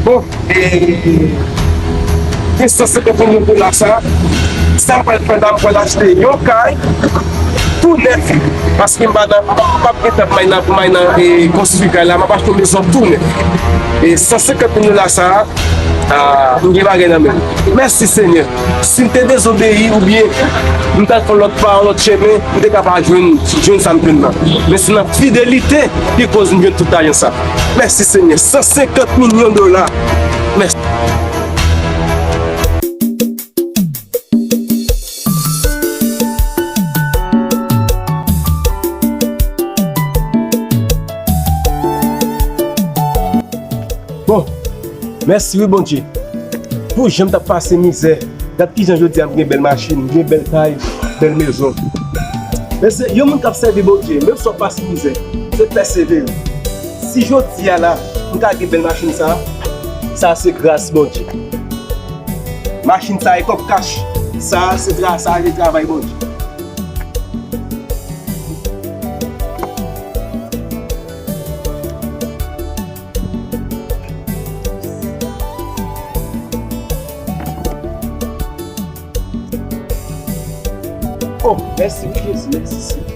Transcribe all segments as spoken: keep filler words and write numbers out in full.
Bon, e, e san senkant milyon dola sa, sa pral fè la, m pral achte yon kay tou nèf. Paske m pa nan, m ap gen tan pou m al nan, pou m al nan, e, konstwi kay la, m ap achte yon mezon tou nèf. E san senkant milyon dola sa, a, m gen bagay nan men m. Mèsi, Senyè. Si m te dezobeyi oubyen m t al fè lòt pa, lòt chemen, m te ka pa jwenn, jwenn sa m jwenn nan. Men se nan fidelite ki koz m jwenn tout lajan sa. Mèsi, Senyè. San senkant milyon dola. Mèsi. Bon, mèsi wi, Bondye. Pou jan m t ap pase mizè, gad kijan jodi a m gen bèl machin, m gen bèl kay, bèl mezon. Men se yon moun k ap sèvi Bondye, menm si w ap pase mizè, se pèsevere. Si jodi a la, m ka gen bèl machin sa, sa se gras Bondye. Machin sa e kòb kach, sa se tra-, sa se travay Bondye. Oh, mèsi wi Jezi, mèsi Senyè.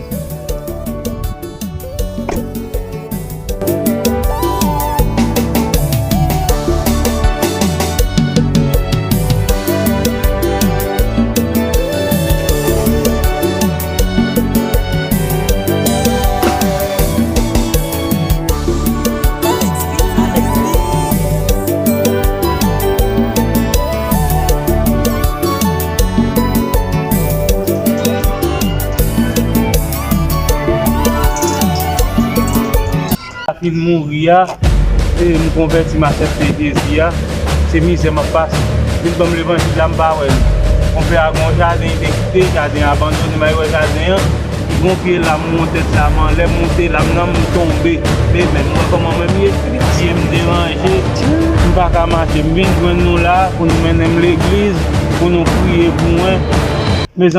Sa fin mouri a, e m konvèti m asèpte Jezi a, se mizè m ap pase. Vin ban m levanjil la, m pa wè l. Konpè a gen yon jaden, li te kite jaden an, abandone, m al wè jaden an, li gen yon pye la, m wè yon tèt la, m anlè, m monte la, m nan, m tonbe. Men, men, m wè kòman mwen m ye, pye m deranje, m pa ka mache. M vin jwenn nou la pou nou mennen m legliz, pou nou priye pou mwen. Mezanmi,